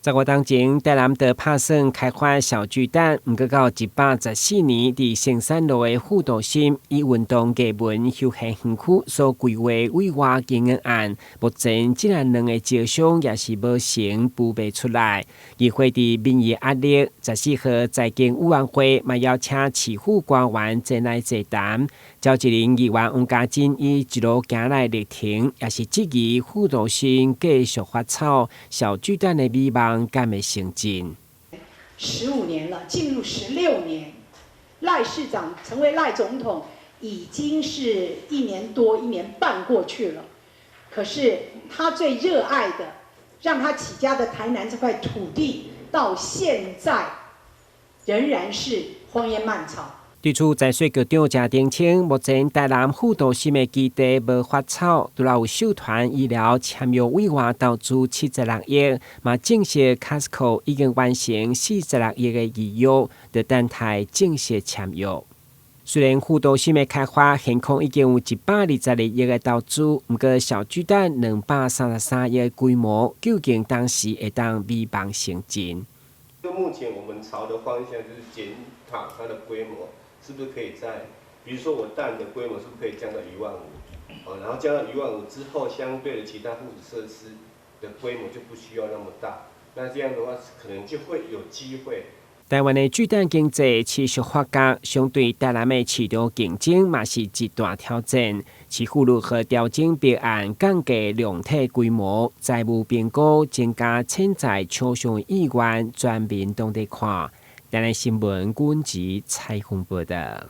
10月當前，台南就拍算開發小巨蛋，毋過到114年，佇成山路的副都心以運動藝文休閒園區所規劃委外經營案，目前這兩个招商也是無成，孵袂出來。議會佇民意壓力，14號財經委員會嘛邀請市府官員前來座談。召集人議員黃家珍伊一路行來力挺，也是質疑副都心繼續發草小巨蛋的美夢敢會成真？ 15年了，進入16年，賴市長成為賴總統已經是一年多、一年半過去了。可是他最熱愛的、讓他起家的台南這塊土地，到現在仍然是荒煙蔓草。對此，財稅局長謝澄清，目前台南副都心的基地無發草，除了有秀團醫療簽約委外投資76億，嘛證實 Costco 已經完成46億的預約，就等待正式簽約。雖然副都心的開發現況已經有122億的投資，毋過小巨蛋233億的規模，究竟當時會當美夢成真？就目前我們朝的方向就是檢討它的規模。是不是可以在，比如說我蛋的規模是不是可以降到1.5萬？哦，然後降到一萬五之後，相對的其他附屬設施的規模就不需要那麼大。那這樣的話，可能就會有機會。台灣的巨蛋經濟持續發展，相對台南的市場競爭嘛是一大挑戰。市府如何調整備案，降低量體規模，財務評估，增加潛在廠商意願，全民攏佇看。台南新聞，阮子采訪報道。